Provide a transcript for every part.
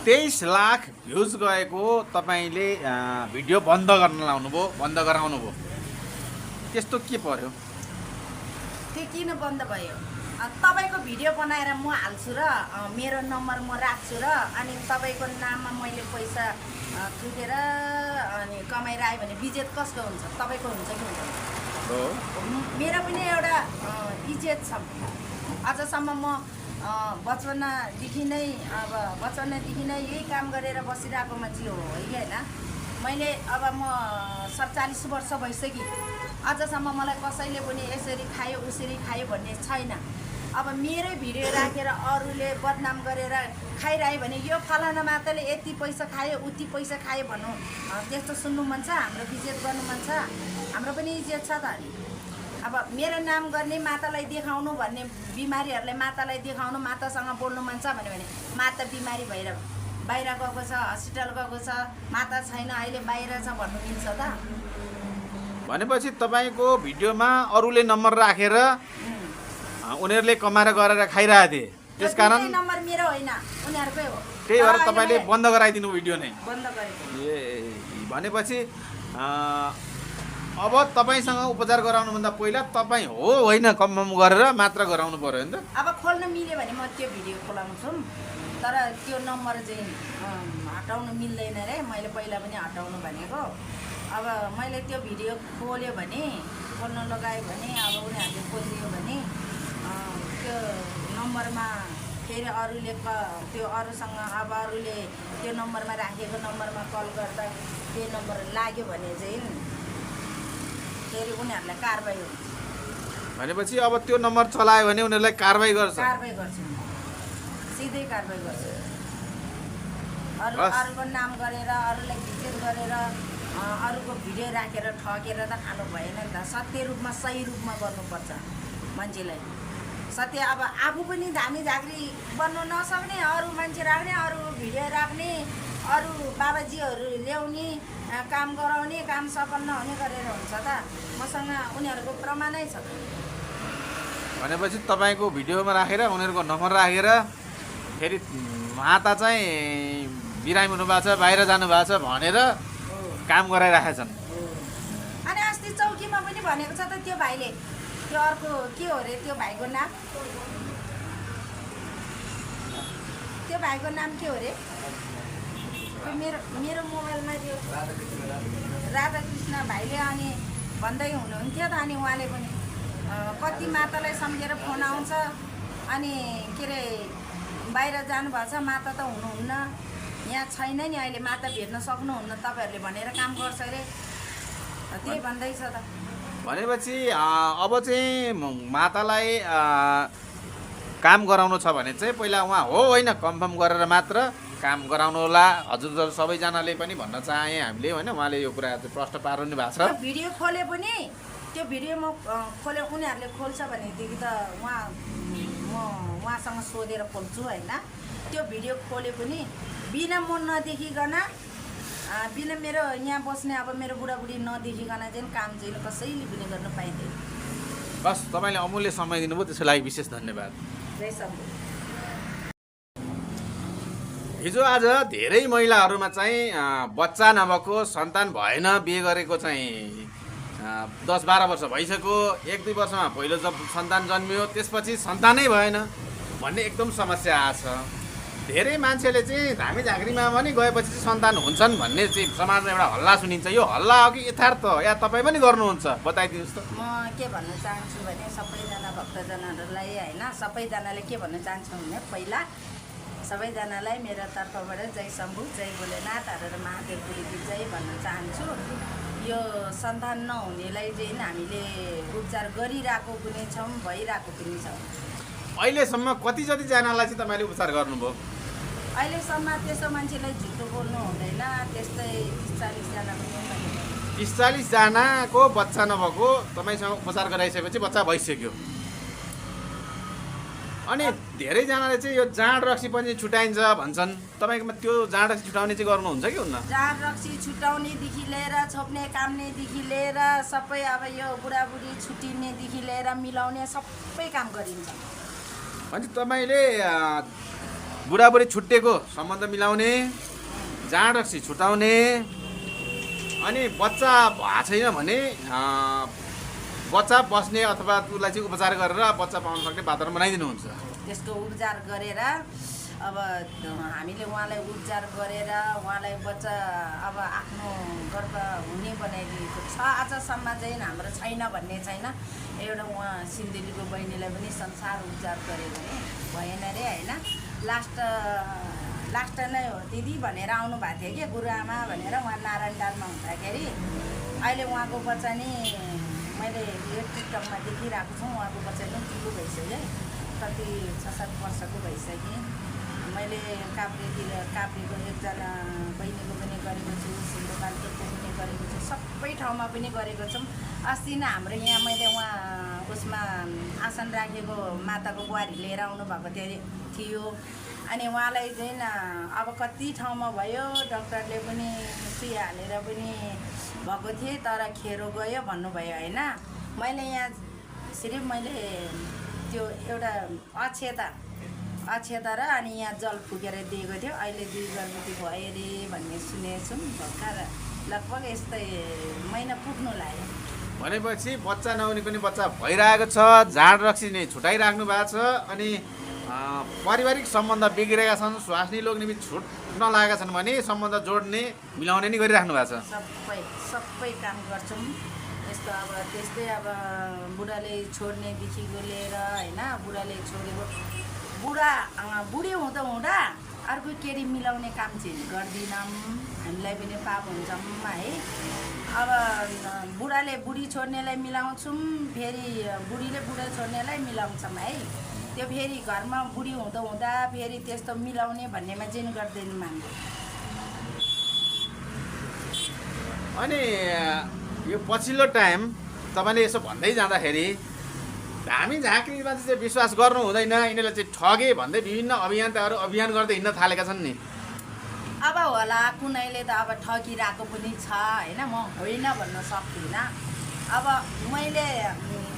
23 lakh views गएको तपाईँले video बन्द गर्न लाउनुभयो, बन्द गराउनु भयो, त्यस्तो के पर्यो? त्यो किन बन्द भयो? तपाईँको भिडियो बनाएर म हाल्छु र मेरो नम्बर म राख्छु र अनि तपाईँको नाममा मैले पैसा थुकेर अनि कमाएर आयो भने बिजेत कसको हुन्छ? तपाईँको हुन्छ कि हुन्छ? मेरो पनि एउटा इज्जत छ। अझसम्म म बचपनदेखि नै यही काम गरेर बसिरहेको मान्छे हो है होइन। मैले अब म 47 वर्ष भइसक्यो, अझसम्म मलाई कसैले पनि यसरी खायो उसरी खायो भन्ने छैन। अब मेरै भिडियो राखेर अरूले बदनाम गरेर खाइरह्यो भने यो फलाना माताले यति पैसा खायो उति पैसा खायो भन्नु त्यस्तो सुन्नु मन छ? हाम्रो इज्जत गर्नु मन छ? हाम्रो पनि इज्जत छ त नि। अब मेरो नाम गर्ने मातालाई देखाउनु भन्ने बिमारीहरूलाई मातालाई देखाउनु मातासँग बोल्नु मन छ भन्यो भने माता बिमारी भएर बाहिर गएको छ, हस्पिटल गएको छ, माता छैन अहिले बाहिर छ भन्नु मिल्छ त? भनेपछि तपाईँको भिडियोमा अरूले नम्बर राखेर उनीहरूले कमाएर गरेर खाइरहेको थिए, त्यसकारण नम्बर मेरो होइन उनीहरूकै हो। त्यही भएर तपाईँले बन्द गराइदिनु भिडियो नै? बन्द गरेको। ए भनेपछि अब तपाईँसँग उपचार गराउनुभन्दा पहिला तपाईँ हो होइन कन्फर्म गरेर मात्र गराउनु पर्यो नि त? अब खोल्न मिल्यो भने म त्यो भिडियो खोलाउँछु, तर त्यो नम्बर चाहिँ हटाउनु मिल्दैन रे। मैले पहिला पनि हटाउनु भनेको। अब मैले त्यो भिडियो खोल्यो भने खोल्न लगायो भने अब उनीहरूले खोलिदियो भने त्यो नम्बरमा फेरि अरूले त्यो अरूसँग अब अरूले त्यो नम्बरमा राखेको नम्बरमा कल गर्दा त्यो नम्बर लाग्यो भने चाहिँ फेरि उनीहरूलाई कारबाही हुन्छ। भनेपछि अब त्यो नम्बर चलायो भने उनीहरूलाई कारबाही गर्छ? कारबाही गर्छ, सिधै कारबाही गर्छ। अरूको नाम गरेर अरूलाई घिचेर गरेर अरूको भिडियो राखेर ठकेर त खानु भएन नि त। सत्य रूपमा सही रूपमा गर्नुपर्छ मान्छेलाई। सत्य अब आफू पनि धामी झाँक्री बन्नु नसक्ने, अरू मान्छे राख्ने, अरू भिडियो राख्ने, अरू बाबाजीहरू ल्याउने, काम गराउने, काम सफल नहुने गरेर हुन्छ त? मसँग उनीहरूको प्रमाणै छ। भनेपछि तपाईँको भिडियोमा राखेर उनीहरूको नम्बर राखेर फेरि माता चाहिँ बिरामी हुनुभएको छ, बाहिर जानुभएको छ भनेर काम गराइराखेका छन्। अनि अस्ति चौकीमा पनि भनेको छ त त्यो भाइले। त्यो अर्को के हो रे त्यो भाइको नाम? त्यो भाइको नाम के हो रे? मेरो मोबाइलमा त्यो राधाकृष्ण भाइले अनि भन्दै हुनुहुन्थ्यो त। अनि उहाँले पनि कति मातालाई सम्झेर फोन आउँछ अनि के अरे बाहिर जानुभएको छ, माता त हुनुहुन्न, यहाँ छैन नि अहिले, माता भेट्न सक्नुहुन्न तपाईँहरूले भनेर काम गर्छ अरे, त्यही भन्दैछ त। भनेपछि अब चाहिँ मातालाई काम गराउनु छ भने चाहिँ पहिला उहाँ हो होइन कन्फर्म गरेर मात्र काम गराउनु होला। हजुर सबैजनाले पनि भन्न चाहे हामीले होइन, उहाँले यो कुरा चाहिँ प्रश्न पार्नु भएको छ। भिडियो खोले पनि त्यो भिडियो म खोले उनीहरूले खोल्छ भनेदेखि त म उहाँसँग सोधेर खोल्छु होइन। त्यो भिडियो खोले पनि बिना म नदेखिकन बिना मेरो यहाँ बस्ने अब मेरो बुढाबुढी नदेखिकन चाहिँ काम चाहिँ कसैले पनि गर्न पाइँदैन। बस तपाईँले अमूल्य समय दिनुभयो, त्यसको लागि विशेष धन्यवाद। जय शम्भु। हिजो आज धेरै महिलाहरूमा चाहिँ बच्चा नभएको, सन्तान भएन, बिहे गरेको चाहिँ 10-12 वर्ष भइसक्यो, 1-2 वर्षमा पहिलो जब सन्तान जन्मियो त्यसपछि सन्तानै भएन भन्ने एकदम समस्या आछ। धेरै मान्छेले चाहिँ धामी झाँक्रीमा पनि गएपछि चाहिँ सन्तान हुन्छन् भन्ने चाहिँ समाजमा एउटा हल्ला सुनिन्छ। यो हल्ला हो कि यथार्थ हो या तपाईँ पनि गर्नुहुन्छ? बताइदिनुहोस् त। म के भन्न चाहन्छु भने सबैजना भक्तजनहरूलाई होइन, सबैजनाले के भन्न चाहन्छु भने पहिला सबैजनालाई मेरो तर्फबाट जय शम्भु, जय भोलेनाथ, हर महादेव बुढीकी जय भन्न चाहन्छु। यो सन्तान नहुनेलाई चाहिँ हामीले उपचार गरिरहेको पनि छौँ, भइरहेको पनि छौँ। अहिलेसम्म कति जतिजनालाई चाहिँ तपाईँले उपचार गर्नुभयो? अहिलेसम्म त्यसो मान्छेलाई झुटो बोल्नु हुँदैन, त्यस्तै 30-40 जना पनि 30-40 जनाको बच्चा नभएको तपाईँसँग उपचार गराइसकेपछि बच्चा भइसक्यो। अनि धेरैजनाले चाहिँ यो जाँड रक्सी पनि छुट्याइन्छ भन्छन्, तपाईँकोमा त्यो जाँड रक्सी छुटाउने चाहिँ गर्नुहुन्छ कि हुन्न? जाँड रक्सी छुटाउनेदेखि लिएर छोप्ने काम्नेदेखि लिएर सबै अब यो बुढाबुढी छुट्टिनेदेखि लिएर मिलाउने सबै काम गरिन्छ। भने तपाईँले बुढाबुढी छुट्टिएको सम्बन्ध मिलाउने, जाँड रक्सी छुटाउने, अनि बच्चा भएको छैन भने बच्चा बस्ने अथवा उसलाई चाहिँ उपचार गरेर बच्चा पाउन सक्ने वातावरण बनाइदिनुहुन्छ। त्यसको उपचार गरेर अब हामीले उहाँलाई उपचार गरेर उहाँलाई बच्चा अब आफ्नो गर्भ हुने बनाइदिएको छ। आजसम्म चाहिँ हाम्रो छैन भन्ने छैन। एउटा उहाँ सिन्धुलीको बहिनीलाई पनि संसार उपचार गऱ्यो भने भएन रे होइन। लास्ट नै हो दिदी भनेर आउनु भएको थियो कि गुरुआमा भनेर उहाँ नारायणटारमा हुँदाखेरि। अहिले उहाँको बच्चा नि मैले यो टिकटकमा देखिरहेको छु। उहाँको बच्चा नि ठुलो भइसक्यो, कति 6-7 वर्षको भइसक्यो। मैले काभ्रेको एकजना बहिनीको पनि गरेको छु, सिन्धुपाल्चोकको पनि गरेको छु, सबै ठाउँमा पनि गरेको छौँ। अस्ति नै हाम्रो यहाँ मैले उहाँ उसमा आसन राखेको माताको बुहारी लिएर आउनुभएको थियो। अनि उहाँलाई चाहिँ अब कति ठाउँमा भयो, डक्टरले पनि सुई हालेर पनि भएको थिएँ तर खेरो गयो भन्नुभयो होइन। मैले यहाँ सिर्फ मैले त्यो एउटा अक्षता र अनि यहाँ जल फुकेर दिएको थियो। अहिले 2 गर्भवती भयो अरे भन्ने सुनेको छौँ। भर्खर लगभग यस्तै महिना पुग्नु लाग्यो। भनेपछि बच्चा नहुने पनि बच्चा भइरहेको छ, जाँड रक्सी नै छुटाइराख्नु भएको छ, अनि पारिवारिक सम्बन्ध बिग्रेका छन्, स्वास्नी लोग्ने पनि छुट्न लागेका छन् भने सम्बन्ध जोड्ने मिलाउने नै गरिराख्नु भएको छ। सबै काम गर्छौँ। यस्तो अब त्यस्तै अब बुढाले छोड्नेदेखिको लिएर होइन, बुढाले छोडेको बुढी हुँदा अर्को केटी मिलाउने काम चाहिँ गर्दैनौँ। हामीलाई पनि पाप हुन्छ है। अब बुढाले बुढी छोड्नेलाई मिलाउँछौँ, फेरि बुढीले बुढा छोड्नेलाई मिलाउँछौँ है। त्यो फेरि घरमा बुढी हुँदा फेरि त्यस्तो मिलाउने भन्नेमा चाहिँ गर्दैनौँ हामीले। अनि यो पछिल्लो टाइम तपाईँले यसो भन्दै जाँदाखेरि धामी झाँक्रीमा चाहिँ विश्वास गर्नु हुँदैन, यिनीहरूले चाहिँ ठगे भन्दै विभिन्न अभियन्ताहरू अभियान गर्दै हिँड्न थालेका छन् नि। अब होला कुनैले त अब ठगिरहेको पनि छ होइन, म होइन भन्न सक्दिनँ। अब मैले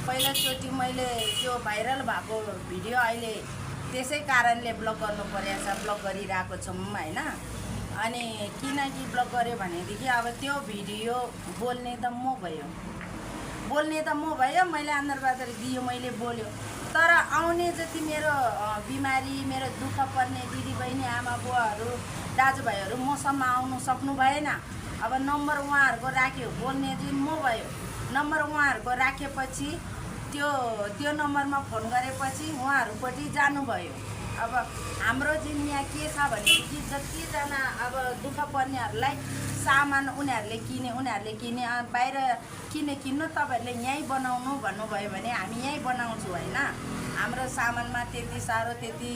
पहिलोचोटि मैले त्यो भाइरल भएको भिडियो अहिले त्यसै कारणले ब्लक गर्नु परेको छ, ब्लक गरिरहेको छौँ होइन। अनि किनकि ब्लक गऱ्यो भनेदेखि अब त्यो भिडियो बोल्ने त म भयो, मैले आन्दरबहादुर दियो, मैले बोल्यो। तर आउने जति मेरो बिमारी, मेरो दुःख पर्ने दिदीबहिनी, आमा बुवाहरू, दाजुभाइहरू मसम्म आउनु सक्नु भएन। अब नम्बर उहाँहरूको राख्यो, बोल्ने चाहिँ म भयो। नम्बर उहाँहरूको राखेपछि त्यो नम्बरमा फोन गरेपछि उहाँहरूपट्टि जानुभयो। अब हाम्रो चाहिँ यहाँ के छ भनेदेखि जतिजना अब दुःख पर्नेहरूलाई सामान उनीहरूले किने बाहिर किन्नु तपाईँहरूले यहीँ बनाउनु भन्नुभयो भने हामी यहीँ बनाउँछौँ होइन। हाम्रो सामानमा त्यति साह्रो त्यति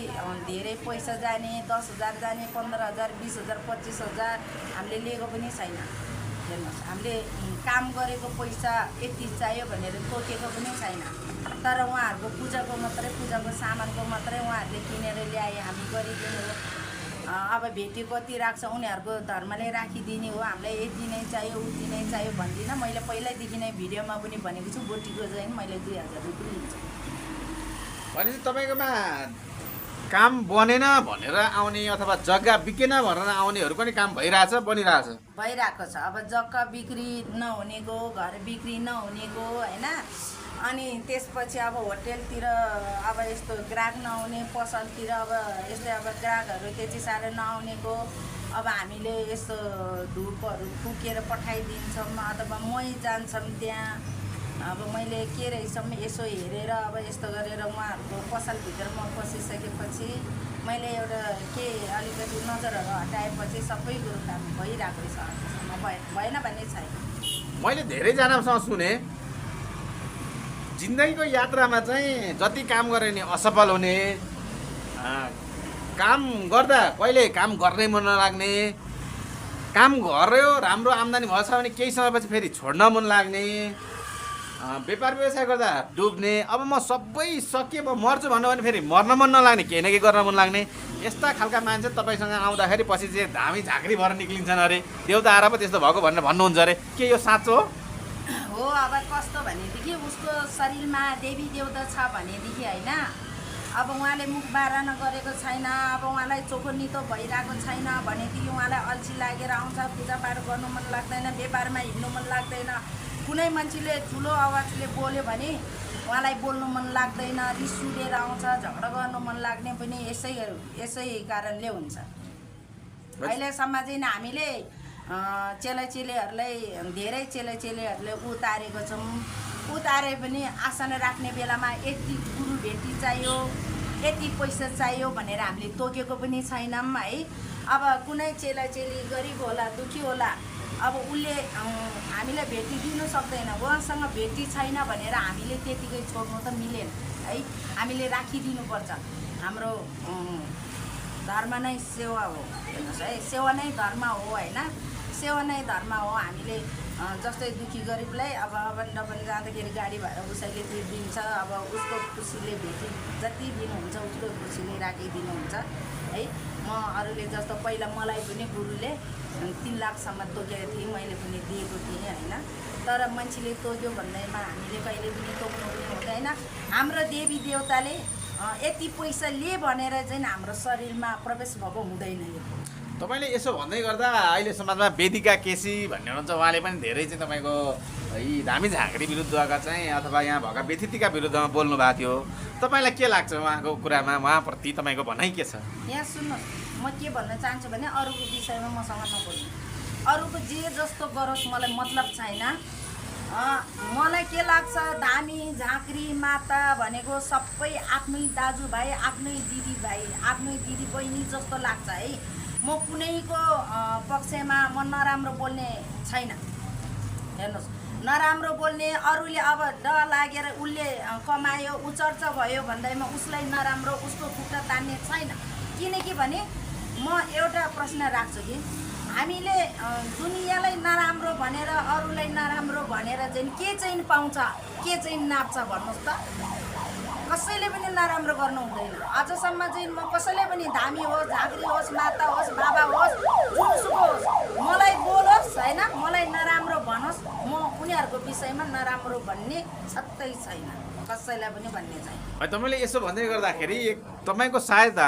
धेरै पैसा जाने, 10,000 जाने, 15,000, 20,000, 25,000 हामीले लिएको पनि छैन। हेर्नुहोस्, हामीले काम गरेको पैसा यति चाहियो भनेर तोकेको पनि छैन। तर उहाँहरूको पूजाको सामानको मात्रै उहाँहरूले किनेर ल्याए, हामी गरिदिनु हो। अब भेटी कति राख्छ उनीहरूको धर्मले राखिदिने हो। हामीलाई यति नै चाहियो उति नै चाहियो भन्दिनँ। मैले पहिल्यैदेखि नै भिडियोमा पनि भनेको छु, बोटीको चाहिँ मैले 2,000 रुपियाँ लिन्छु। भनेपछि तपाईँकोमा काम बनेन भनेर आउने अथवा जग्गा बिकेन भनेर आउनेहरू पनि काम भइरहेको छ। अब जग्गा बिक्री नहुनेको, घर बिक्री नहुनेको होइन। अनि त्यसपछि अब होटेलतिर अब यस्तो ग्राहक नआउने, पसलतिर अब यस्तै अब ग्राहकहरू त्यति साह्रो नआउनेको अब हामीले यस्तो धुपहरू फुकेर पठाइदिन्छौँ अथवा मै जान्छौँ त्यहाँ। अब मैले के रहेछ यसो हेरेर अब यस्तो गरेर उहाँहरूको पसलभित्र म पसिसकेपछि मैले एउटा के अलिकति नजरहरू हटाएपछि सबै कुरो काम भइरहेको छ। भएन भन्ने छैन। मैले धेरैजनासँग सुने जिन्दगीको यात्रामा चाहिँ जति काम गरे नि असफल हुने, काम गर्दा कहिले काम गर्नै मन नलाग्ने, काम गर्यो राम्रो आम्दानी भएछ भने केही समयपछि फेरि छोड्न मन लाग्ने, व्यापार व्यवसाय गर्दा डुब्ने, अब म सबै सके म मर्छु भन्नु भने फेरि मर्न मन नलाग्ने, केही न केही गर्न मन लाग्ने, यस्ता खालका मान्छे तपाईँसँग आउँदाखेरि पछि चाहिँ धामी झाँक्री भएर निक्लिन्छन् अरे, देउता आएर पो त्यस्तो भएको भनेर भन्नुहुन्छ अरे, के यो साँचो हो? अब कस्तो भनेदेखि उसको शरीरमा देवी देउता छ भनेदेखि होइन, अब उहाँले मुख बाराना गरेको छैन, अब उहाँलाई चोखो नितो भइरहेको छैन भनेदेखि उहाँलाई अल्छी लागेर आउँछ, पूजापाठ गर्नु मन लाग्दैन, व्यापारमा हिँड्नु मन लाग्दैन। कुनै मान्छेले ठुलो आवाजले बोल्यो भने उहाँलाई बोल्नु मन लाग्दैन, रिस उठेर आउँछ, झगडा गर्नु मन लाग्ने पनि यसै कारणले हुन्छ। अहिलेसम्म चाहिँ हामीले चेलाचेलीहरूलाई धेरै चेलाचेलीहरूले उतारेको छौँ। उतारे पनि आसन राख्ने बेलामा यति गुरु भेटी चाहियो, यति पैसा चाहियो भनेर हामीले तोकेको पनि छैनौँ है। अब कुनै चेलाचेली गरिब होला, दुखी होला, अब उसले हामीलाई भेटी दिनु सक्दैन, उहाँसँग भेटी छैन भनेर हामीले त्यतिकै छोड्नु त मिलेन है। हामीले राखिदिनुपर्छ। हाम्रो धर्म नै सेवा हो, हेर्नुहोस् है, सेवा नै धर्म हो होइन, सेवा नै धर्म हो। हामीले जस्तै दुखी गरिबलाई अब डबन जाँदाखेरि गाडी भाडा उसैले दिन्छ, अब उसको खुसीले भेटी जति दिनुहुन्छ उसको खुसीले राखिदिनुहुन्छ है। म अरूले जस्तो पहिला मलाई पनि गुरुले 3 लाखसम्म तोकेको थिएँ, मैले पनि दिएको थिएँ होइन। तर मान्छेले तोक्यो भन्दैमा हामीले कहिले पनि तोक्नु पनि हुँदैन। हाम्रो देवी देवताले यति पैसा लिए भनेर चाहिँ हाम्रो शरीरमा प्रवेश भएको हुँदैन। यो तपाईँले यसो भन्दै गर्दा अहिले समाजमा वेदिका केसी भन्ने हुनुहुन्छ, उहाँले पनि धेरै चाहिँ तपाईँको यी धामी झाँक्री विरुद्धका चाहिँ अथवा यहाँ भएका व्यतिथिका विरुद्धमा बोल्नु भएको थियो। तपाईँलाई के लाग्छ उहाँको कुरामा, उहाँप्रति तपाईँको भनाइ के छ? यहाँ सुन्नुहोस्, म के भन्न चाहन्छु भने अरूको विषयमा मसँग नबोल्नु, अरूको जे जस्तो गरोस् मलाई मतलब छैन। मलाई के लाग्छ, धामी झाँक्री माता भनेको सबै आफ्नै दाजुभाइ, आफ्नै दिदीभाइ, आफ्नै दिदी बहिनी जस्तो लाग्छ है। म कुनैको पक्षमा म नराम्रो बोल्ने छैन। हेर्नुहोस्, नराम्रो बोल्ने, अरूले अब लागेर उसले कमायो, ऊ चर्चा भयो भन्दैमा उसलाई नराम्रो, उसको खुट्टा तान्ने छैन। किनकि भने म एउटा प्रश्न राख्छु कि हामीले दुनियाँलाई नराम्रो भनेर, अरूलाई नराम्रो भनेर चाहिँ के चाहिँ पाउँछ, के चाहिँ नाप्छ भन्नुहोस् त? कसैले पनि नराम्रो गर्नु हुँदैन। अझसम्म चाहिँ म कसैले पनि धामी होस्, झाँक्री होस्, माता होस्, बाबा होस्, जुनसुको होस्, मलाई बोलोस् होइन, मलाई नराम्रो भनोस्, म उनीहरूको विषयमा नराम्रो भन्ने छत्तै छैन, कसैलाई पनि भन्ने छैन। तपाईँले यसो भन्दै गर्दाखेरि तपाईँको सायद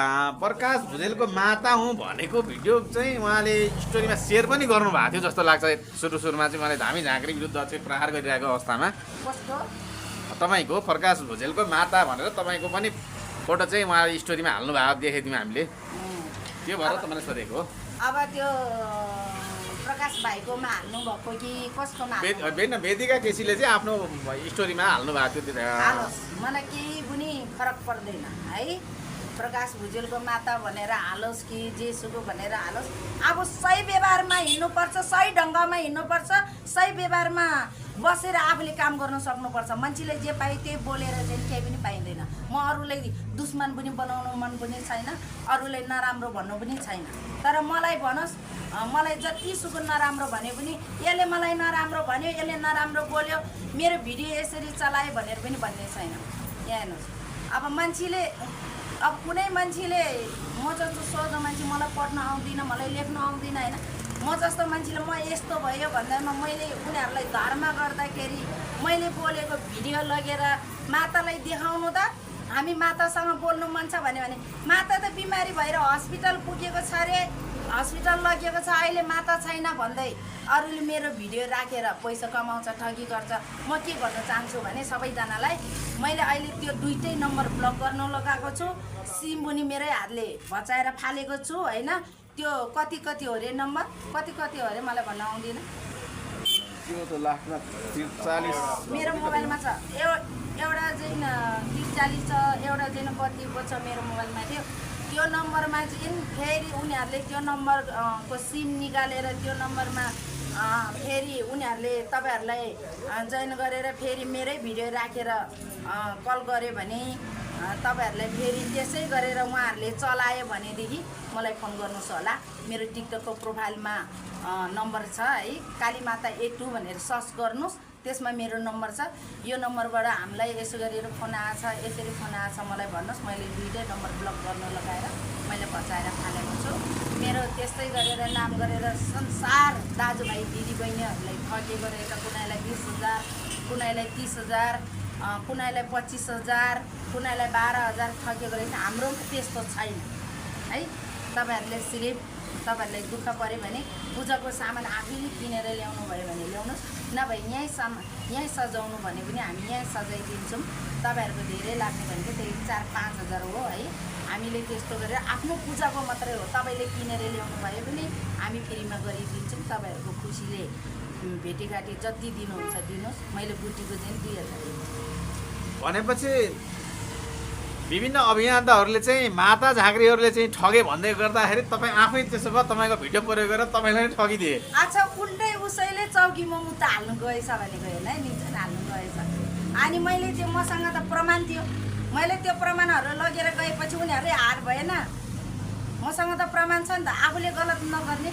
प्रकाश भुजेलको माता हुँ भनेको भिडियो चाहिँ उहाँले स्टोरीमा सेयर पनि गर्नुभएको थियो जस्तो लाग्छ। सुरुमा चाहिँ उहाँले धामी झाँक्री विरुद्ध चाहिँ प्रहार गरिरहेको अवस्थामा कस्तो तपाईँको प्रकाश भुजेलको माता भनेर तपाईँको पनि फोटो चाहिँ उहाँले स्टोरीमा हाल्नु भएको देखेको थियौँ हामीले, त्यो भएर तपाईँलाई सोधेको। अब त्यो प्रकाश भाइकोमा हाल्नु भएको कि कसकोमा? वेदिका केसीले चाहिँ आफ्नो स्टोरीमा हाल्नु भएको थियो। हालोस्, मलाई केही पनि फरक पर्दैन है। प्रकाश भुजेलको माता भनेर हालोस् कि जेसुको भनेर हालोस्, अब सही व्यवहारमा हिँड्नुपर्छ, सही ढङ्गमा हिँड्नुपर्छ, सही व्यवहारमा बसेर आफूले काम गर्न सक्नुपर्छ। मान्छेले जे पाए त्यही बोलेर चाहिँ केही पनि पाइँदैन। म अरूलाई दुश्मन पनि बनाउनु मन पनि छैन, अरूलाई नराम्रो भन्नु पनि छैन। तर मलाई भनोस्, मलाई जतिसुकै नराम्रो भने पनि यसले मलाई नराम्रो भन्यो, यसले नराम्रो बोल्यो, मेरो भिडियो यसरी चलायो भनेर पनि भन्ने छैन। यहाँ हेर्नुहोस्, अब मान्छेले, अब कुनै मान्छेले, म जस्तो सोझो मान्छे, मलाई पढ्न आउँदिनँ, मलाई लेख्न आउँदिनँ होइन, म जस्तो मान्छेले म यस्तो भयो भन्दामा मैले उनीहरूलाई धर्म गर्दाखेरि मैले बोलेको भिडियो लगेर मातालाई देखाउनु त, हामी मातासँग बोल्नु मन छ भने माता त बिमारी भएर हस्पिटल पुगेको छ अरे, हस्पिटल लगेको छ, अहिले माता छैन भन्दै अरूले मेरो भिडियो राखेर पैसा कमाउँछ, ठगी गर्छ। म के भन्न चाहन्छु भने सबैजनालाई, मैले अहिले त्यो 2टै नम्बर ब्लक गर्न लगाएको छु, सिम पनि मेरै हातले भचाएर फालेको छु होइन। त्यो कति हो रे नम्बर, कति हो रे मलाई भन्न आउँदैन, त्यो त लाखमा 43 मेरो मोबाइलमा छ। एउटा चाहिँ 43 छ, एउटा चाहिँ कति पो छ मेरो मोबाइलमा थियो। त्यो नम्बरमा चाहिँ फेरि उनीहरूले त्यो नम्बरको सिम निकालेर त्यो नम्बरमा फेरि उनीहरूले तपाईँहरूलाई जोइन गरेर फेरि मेरै भिडियो राखेर कल गऱ्यो भने तपाईँहरूलाई फेरि त्यसै गरेर उहाँहरूले चलायो भनेदेखि मलाई फोन गर्नुहोस् होला। मेरो टिकटकको प्रोफाइलमा नम्बर छ है, कालीमाता A2 भनेर सर्च गर्नुहोस्, त्यसमा मेरो नम्बर छ। यो नम्बरबाट हामीलाई यसो गरेर फोन आएछ, यसरी फोन आएछ मलाई भन्नुहोस्, मैले 2टै नम्बर ब्लक गर्न लगाएर मैले बचाएर फालेको छु। मेरो त्यस्तै गरेर नाम गरेर संसार दाजुभाइ दिदीबहिनीहरूलाई ठगेको रहेछ, कुनैलाई 20,000, कुनैलाई 30,000, कुनैलाई 25,000 कुनैलाई 12,000 ठगेको रहेछ। हाम्रो त्यस्तो छैन है। तपाईँहरूले सिर्फ तपाईँहरूलाई दुःख पऱ्यो भने पूजाको सामान आफैले किनेर ल्याउनु भयो भने ल्याउनुहोस्, नभए यहीँ सजाउनु भने पनि हामी यहीँ सजाइदिन्छौँ। तपाईँहरूको धेरै लाग्ने भनेको त्यही 4-5 हजार हो है। हामीले त्यस्तो गरेर आफ्नो पूजाको मात्रै हो, तपाईँले किनेर ल्याउनु भयो भने हामी फ्रीमा गरिदिन्छौँ। तपाईँहरूको खुसीले भेटीघाटी जति दिनुहुन्छ दिनुहोस्। मैले बुटीको चाहिँ 2,000 दिन्छु। भनेपछि विभिन्न अभियन्ताहरूले चाहिँ माता झाँक्रीहरूले चाहिँ ठगे भन्दै गर्दाखेरि तपाईँ आफै त्यसो भए तपाईँको भिडियो प्रयोग गरेर तपाईँलाई नै ठगिदिए। अच्छा, उल्टै उसैले चौकीमा मुद्दा हाल्नु गएछ भनेको हेर्न है, निचन हाल्नु गएछ। अनि मैले त्यो मसँग त प्रमाण थियो, मैले त्यो प्रमाणहरू लगेर गएपछि उनीहरूले हार भएन। मसँग त प्रमाण छ नि त, आफूले गलत नगर्ने।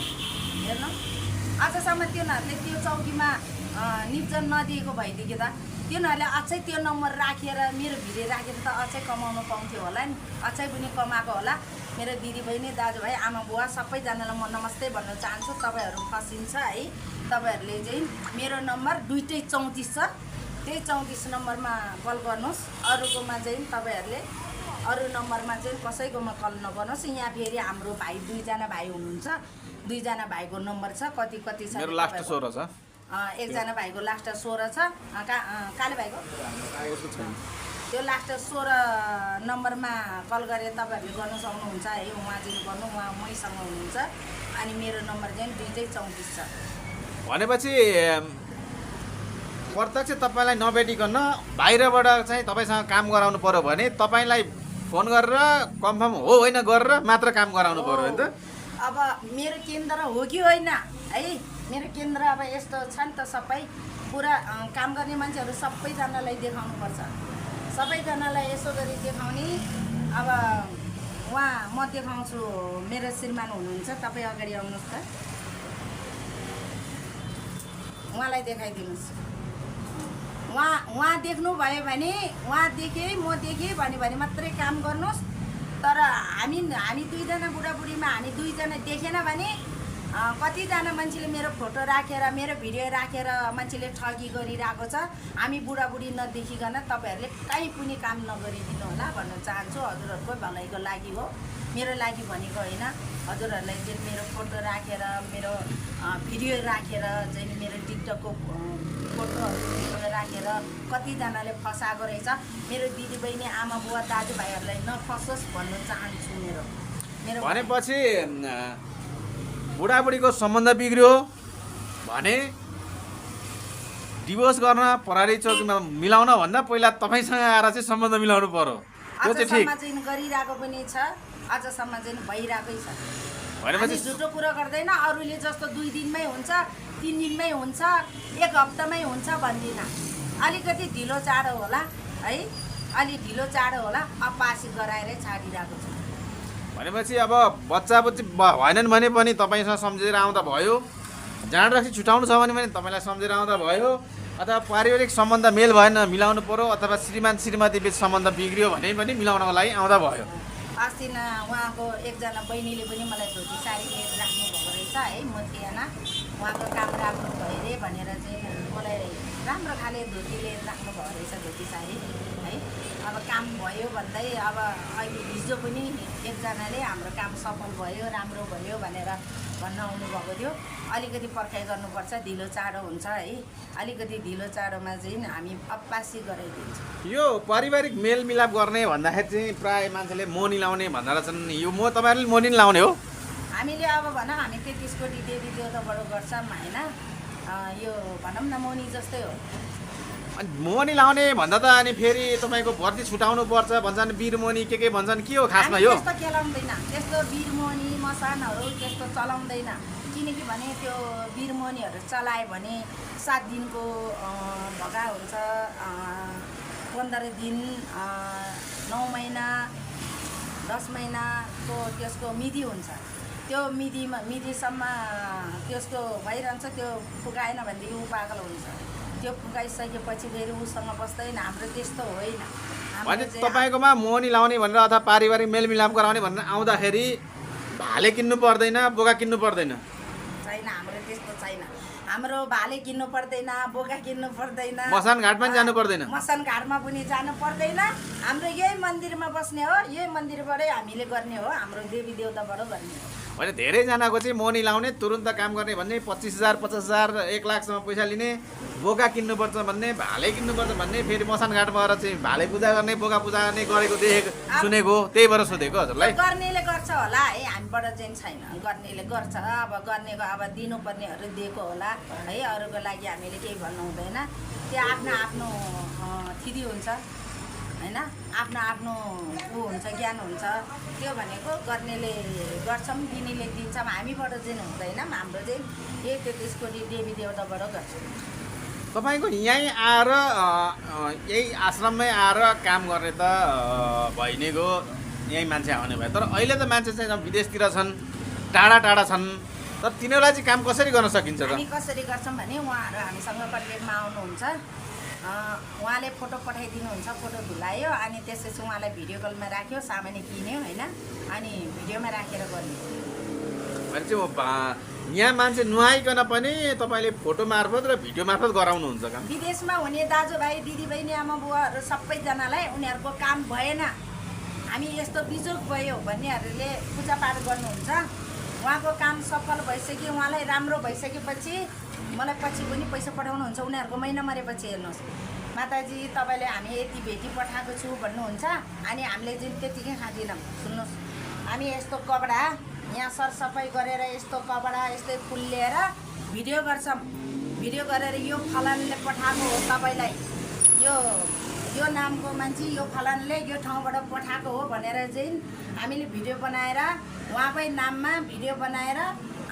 हेर्नु आजसम्म तिनीहरूले त्यो चौकीमा निप्जन नदिएको भइदियो त तिनीहरूले अझै त्यो नम्बर राखेर मेरो भिडियो राखेर त अझै कमाउनु पाउँथ्यो होला नि, अझै पनि कमाएको होला। मेरो दिदीबहिनी दाजुभाइ आमा बुवा सबैजनालाई म नमस्ते भन्न चाहन्छु। तपाईँहरू फसिन्छ है। तपाईँहरूले चाहिँ मेरो नम्बर 234 छ, त्यही 34 नम्बरमा कल गर्नुहोस्। अरूकोमा चाहिँ तपाईँहरूले अरू नम्बरमा चाहिँ कसैकोमा कल नगर्नुहोस्। यहाँ फेरि हाम्रो भाइ 2 जना भाइ हुनुहुन्छ, 2 जना भाइको नम्बर छ। कति छ? मेरो लास्ट 16 छ। एकजना भाइको लास्ट 16 छ। काले भाइको त्यो लास्ट 16 नम्बरमा कल गरेर तपाईँहरूले गर्न सक्नुहुन्छ है। उहाँ चाहिँ गर्नु, उहाँ मैसँग हुनुहुन्छ। अनि मेरो नम्बर चाहिँ 234 छ। भनेपछि प्रत्यक्ष तपाईँलाई नभेटिकन बाहिरबाट चाहिँ तपाईँसँग काम गराउनु पर्यो भने तपाईँलाई फोन गरेर कन्फर्म हो होइन गरेर मात्र काम गराउनु पर्यो होइन त? अब मेरो केन्द्र हो कि होइन है, मेरो केन्द्र अब यस्तो छ नि त, सबै पुरा काम गर्ने मान्छेहरू सबैजनालाई देखाउनुपर्छ। सबैजनालाई यसो गरी देखाउने। अब म देखाउँछु। मेरो श्रीमान हुनुहुन्छ, तपाईँ अगाडि आउनुहोस् त, उहाँलाई देखाइदिनुहोस्। उहाँ देख्नुभयो भने उहाँ देखेँ म देखेँ भने मात्रै काम गर्नुहोस्। तर हामी 2 जना बुढाबुढीमा हामी 2 जना देखेन भने कतिजना मान्छेले मेरो फोटो राखेर मेरो भिडियो राखेर मान्छेले ठगी गरिरहेको छ। हामी बुढाबुढी नदेखिकन तपाईँहरूले कहीँ पनि काम नगरिदिनु होला भन्न चाहन्छु। हजुरहरूको भलाइको लागि हो, मेरो लागि भनेको होइन। हजुरहरूलाई चाहिँ मेरो फोटो राखेर मेरो भिडियो राखेर चाहिँ मेरो टिकटकको फोटोहरू राखेर कतिजनाले फसाएको रहेछ। मेरो दिदीबहिनी आमा बुवा दाजुभाइहरूलाई नफसोस् भन्न चाहन्छु। मेरो भनेपछि बुढाबुढीको सम्बन्ध बिग्रियो भने डिभोर्स गर्न प्रहरी चौकीमा मिलाउन भन्दा पहिला तपाईँसँग आएर चाहिँ सम्बन्ध मिलाउनु पर्यो। त्यो चाहिँ ठिक चाहिँ गरिरहेको पनि छ, आजसम्म चाहिँ भइरहेकै छ। भनेपछि झुटो कुरो गर्दैन। अरूले जस्तो 2 दिनमै हुन्छ, 3 दिनमै हुन्छ, 1 हप्तामै हुन्छ भन्दिनँ। अलिकति ढिलो चाँडो होला है, अलि ढिलो चाँडो होला। अपासी गराएरै छाडिरहेको छ। भनेपछि अब बच्चा भएनन् भने पनि तपाईँसँग सम्झेर आउँदा भयो, जाँड रक्सी छुटाउनु छ भने पनि तपाईँलाई सम्झेर आउँदा भयो, अथवा पारिवारिक सम्बन्ध मेल भएन मिलाउनु पर्यो, अथवा श्रीमान श्रीमती बिच सम्बन्ध बिग्रियो भने पनि मिलाउनको लागि आउँदा भयो। अस्ति उहाँको एकजना बहिनीले पनि मलाई धोती साडी लिएर राख्नुभएको रहेछ है। म थिएन, उहाँको काम राम्रो भयो अरे भनेर चाहिँ मलाई राम्रो खाले धोती लिएर राख्नुभएको रहेछ, धोती साडी है। अब काम भयो भन्दै अब अहिले हिजो पनि एकजनाले हाम्रो काम सफल भयो राम्रो भयो भनेर भन्न आउनुभएको थियो। अलिकति पर्खाइ गर्नुपर्छ, ढिलो चाँडो हुन्छ है। अलिकति ढिलो चाँडोमा चाहिँ हामी अप्पासी गराइदिन्छौँ। यो पारिवारिक मेलमिलाप गर्ने भन्दाखेरि चाहिँ प्रायः मान्छेले मोनी लाउने भन्दा छन्। यो तपाईँहरूले मोनी लाउने हो? हामीले अब भनौँ हामी 33 कोटी देवी देवताबाट गर्छौँ होइन। यो भनौँ न मोनी जस्तै हो। अनि मोनी लाउने भन्दा त अनि फेरि तपाईँको भर्ती छुटाउनु पर्छ भन्छन्, बिरमोनी के भन्छन्, के हो खासमा यो? त्यस्तो खेलाउँदैन, त्यस्तो बिरमोनी मसानहरू त्यस्तो चलाउँदैन। किनकि भने त्यो बिरमोनीहरू चलायो भने 7 दिनको भगा हुन्छ, 15 दिन, 9 महिना, 10 महिनाको त्यसको मिति हुन्छ। त्यो मितिसम्म त्यसको भइरहन्छ। त्यो फुकाएन भनेदेखि ऊ पागल हुन्छ। त्यो फुकाइसकेपछि फेरि उसँग बस्दैन। हाम्रो त्यस्तो होइन। भने तपाईँकोमा मोनी लाउने भनेर अथवा पारिवारिक मेलमिलाप गराउने भनेर आउँदाखेरि भाले किन्नु पर्दैन, बोका किन्नु पर्दैन? छैन, हाम्रो त्यस्तो छैन। हाम्रो भाले किन्नु पर्दैन, बोका किन्नु पर्दैन, मसान घाटमा पनि जानु पर्दैन। मसान घाटमा पनि जानु पर्दैन। हाम्रो यही मन्दिरमा बस्ने हो, यही मन्दिरबाटै हामीले गर्ने हो, हाम्रो देवी देवताबाट गर्ने हो। भने धेरैजनाको चाहिँ मौनी लाउने, तुरुन्त काम गर्ने भन्ने, 25,000 50,000 1 लाखसम्म पैसा लिने, बोका किन्नुपर्छ भन्ने, भाले किन्नुपर्छ भन्ने, फेरि मसान घाटमा गएर चाहिँ भाले पूजा गर्ने, बोका पूजा गर्ने गरेको देखेको सुनेको, त्यही भएर सोधेको हजुरलाई। गर्नेले गर्छ होला है, हामीबाट चाहिँ छैन। गर्नेले गर्छ, अब गर्नेको अब दिनुपर्नेहरू दिएको होला है, अरूको लागि हामीले केही भन्नु हुँदैन। त्यो आफ्नो आफ्नो थिदी हुन्छ होइन, आफ्नो आफ्नो ऊ हुन्छ, ज्ञान हुन्छ। त्यो भनेको गर्नेले गर्छौँ, दिनेले दिन्छौँ, हामीबाट चाहिँ हुँदैन। हाम्रो चाहिँ यही 33 कोटी देवी देवताबाट गर्छौँ। तपाईँको यहीँ आएर यही आश्रममै आएर काम गर्ने त भइनेको यहीँ मान्छे आउने भयो, तर अहिले त मान्छे चाहिँ विदेशतिर छन्, टाढा टाढा छन्, तर तिनीहरूलाई चाहिँ काम कसरी गर्न सकिन्छ त? हामी कसरी गर्छौँ भने उहाँहरू हामीसँग कन्ट्याक्टमा आउनुहुन्छ, उहाँले फोटो पठाइदिनुहुन्छ, फोटो धुलायो, अनि त्यसपछि उहाँलाई भिडियो कलमा राख्यो, सामान्य किन्यो होइन, अनि भिडियोमा राखेर गर्ने। भने चाहिँ यहाँ मान्छे नुहाइकन पनि तपाईँले फोटो मार्फत र भिडियो मार्फत गराउनुहुन्छ काम? विदेशमा हुने दाजुभाइ दिदीबहिनी आमा बुवाहरू सबैजनालाई उनीहरूको काम भएन, हामी यस्तो बिजोग भयो भन्नेहरूले पूजापाठ गर्नुहुन्छ, उहाँको काम सफल भइसक्यो, उहाँलाई राम्रो भइसकेपछि मलाई पछि पनि पैसा पठाउनुहुन्छ। उनीहरूको महिना मरेपछि हेर्नुहोस्, माताजी तपाईँले हामी यति भेटी पठाएको छु भन्नुहुन्छ, अनि हामीले चाहिँ त्यतिकै खाँदैनौँ। सुन्नुहोस्, हामी यस्तो कपडा यहाँ सरसफाइ गरेर यस्तो कपडा यस्तै फुल लिएर भिडियो गर्छौँ, भिडियो गरेर यो फलानले पठाएको हो तपाईँलाई, यो नामको मान्छे यो फलानले यो ठाउँबाट पठाएको हो भनेर चाहिँ हामीले भिडियो बनाएर उहाँकै नाममा भिडियो बनाएर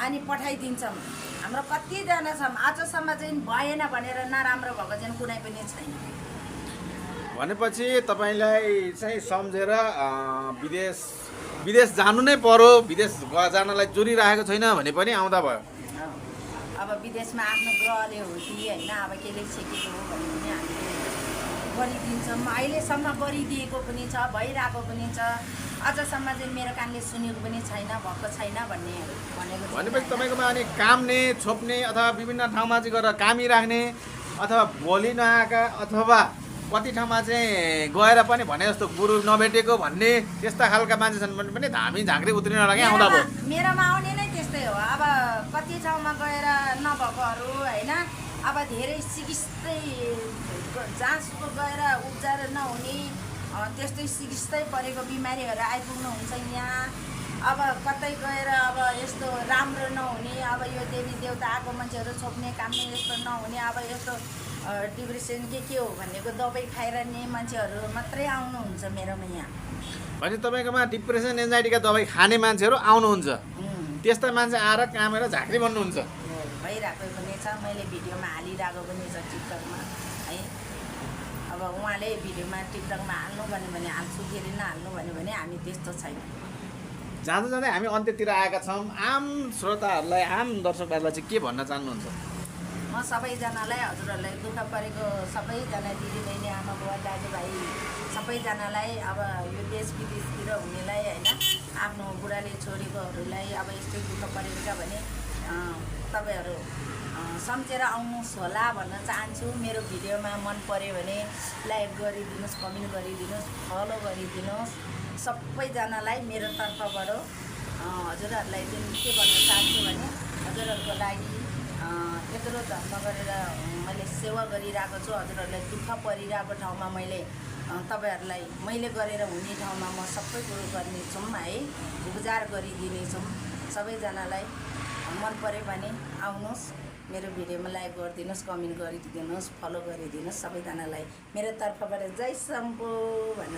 अनि पठाइदिन्छौँ। हाम्रो कतिजना छौँ, आजसम्म चाहिँ भएन भनेर नराम्रो भएको चाहिँ कुनै पनि छैन। भनेपछि तपाईँलाई चाहिँ सम्झेर विदेश जानु नै पर्यो, विदेश जानलाई जुरिरहेको छैन भने पनि आउँदा भयो। अब विदेशमा आफ्नो ग्रहले हो कि होइन, अब केले सिकेको हो भने पनि हामीले गरिदिन्छौँ। अहिलेसम्म गरिदिएको पनि छ, भइरहेको पनि छ, अझसम्म चाहिँ मेरो कानले सुनेको पनि छैन, भएको छैन भन्ने भनेको। भनेपछि तपाईँकोमा अनि काम्ने, छोप्ने अथवा विभिन्न ठाउँमा चाहिँ गएर कामी राख्ने अथवा भोलि नआएका अथवा कति ठाउँमा चाहिँ गएर पनि भने जस्तो गुरु नभेटेको भन्ने त्यस्ता खालका मान्छे छन् भने पनि धामी झाँक्री उत्रिन लागि आउँदा भयो। मेरोमा आउने नै त्यस्तै हो। अब कति ठाउँमा गएर नभएकोहरू होइन, अब धेरै सिकिस्तै जाँचको गएर उपचार नहुने त्यस्तै सिकिस्तै परेको बिमारीहरू आइपुग्नुहुन्छ यहाँ। अब कतै गएर अब यस्तो राम्रो नहुने, अब यो देवी देवता आएको मान्छेहरू छोप्ने काम नै यस्तो नहुने, अब यस्तो डिप्रेसन के हो भनेको दबाई खाएर नि मान्छेहरू मात्रै आउनुहुन्छ मेरोमा यहाँ। भने तपाईँकोमा डिप्रेसन एन्जाइटीका दबाई खाने मान्छेहरू आउनुहुन्छ, त्यस्ता मान्छे आएर कामेर झाँक्री बन्नुहुन्छ? भइरहेको पनि छ, मैले भिडियोमा हालिरहेको पनि छ टिकटकमा है। अब उहाँले भिडियोमा टिकटकमा हाल्नु भन्यो भने हाल्छु, फेरि नहाल्नु भन्यो भने हामी त्यस्तो छैन। जाँदा जाँदै हामी अन्त्यतिर आएका छौँ। आम श्रोताहरूलाई, आम दर्शकहरूलाई चाहिँ के भन्न चाहनुहुन्छ? म सबैजनालाई, हजुरहरूलाई दुःख परेको सबैजना दिदीबहिनी आमा बुवा दाजुभाइ सबैजनालाई, अब यो देश विदेशतिर हुनेलाई होइन, आफ्नो बुढाले छोडेकोहरूलाई अब यस्तै दुःख परेको छ भने तपाईँहरू सम्झेर आउनुहोस् होला भन्न चाहन्छु। मेरो भिडियोमा मन पऱ्यो भने लाइक गरिदिनुहोस्, कमेन्ट गरिदिनुहोस्, फलो गरिदिनुहोस्। सबैजनालाई मेरो तर्फबाट हजुरहरूलाई चाहिँ के भन्न चाहन्छु भने हजुरहरूको लागि यत्रो धर्म गरेर मैले सेवा गरिरहेको छु। हजुरहरूलाई दुःख परिरहेको ठाउँमा तपाईँहरूलाई मैले गरेर हुने ठाउँमा म सबै कुरो गर्नेछु है, उपचार गरिदिनेछु। सबैजनालाई मन पऱ्यो भने आउनुहोस्, मेरो भिडियोमा लाइक गरिदिनुहोस्, कमेन्ट गरिदिनुहोस्, फलो गरिदिनुहोस्। सबैजनालाई मेरो तर्फबाट जय शम्भो भन्नु।